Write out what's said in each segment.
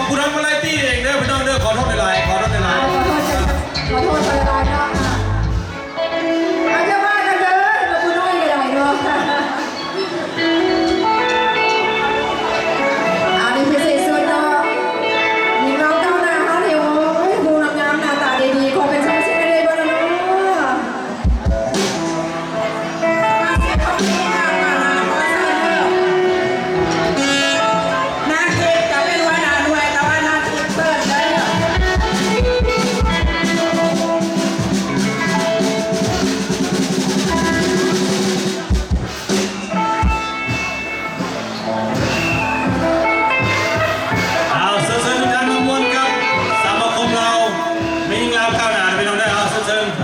ຜູ້ນຳວາໄລຕີເອງເດີພີ່ນ້ອງເດີ ຂໍໂທດຫຼາຍໆ ຂໍໂທດຫຼາຍໆ ຂໍໂທດ ຂໍໂທດຫຼາຍໆເນາະ ອາດຈະວ່າກັນເດີ ບໍ່ຜູ້ນ້ອຍກໍໄດ້ເນາະ ອັນນີ້ພິເສດສຸດເນາະ ຍິງເຫຼົ່າກ້າວໜ້າເຮົານີ້ ໂອ້ຍ ຜູ້ງາມໆ ໜ້າຕາດີໆ ຂໍເປັນສະມາຊິກໄດ້ເລີຍບໍ່ລະເນາະ? ເອົາ ເຊີນໆ ທຸກທ່ານມາມ່ວນກັບສະມາຄົມລາວ ແມ່ຍິງລາວກ້າວໜ້າ ພີ່ນ້ອງເດີ ເອົາ ເຊີນໆ.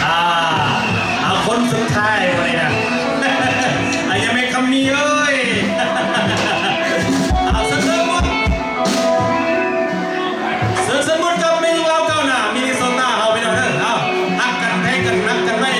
ອ່າ ເອົາຄົນສຸດທ້າຍບາດນີ້ນະ ອາ ຍາແມ່ຄຳມີເອີຍ ເອົາ ເຊີນໆ ໝົດ ເຊີນໆ ໝົດກັບແມ່ຍິງລາວກ້າວໜ້າ ມິນນິໂຊຕາເຮົາ ພີ່ນ້ອງເດີ ເອົາ ຮັກກັນແພງກັນ ຮັກກັນໄວ້.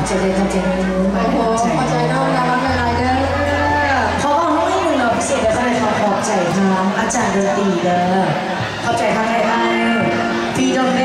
ຈະໄດ້ເຂົ້າໃຈ ໂອ້ໂຫ ຂອບໃຈເນາະ ລາວັນຫຼາຍໆເດີ. ຂໍເວົ້າໜ້ອຍໜຶ່ງເນາະ ພິເສດກໍໄດ້ ຂໍຂອບໃຈທາງອາຈານດົນຕີເດີ ຂອບໃຈທາງອ້າຍໆ ທີ່ດົນແນ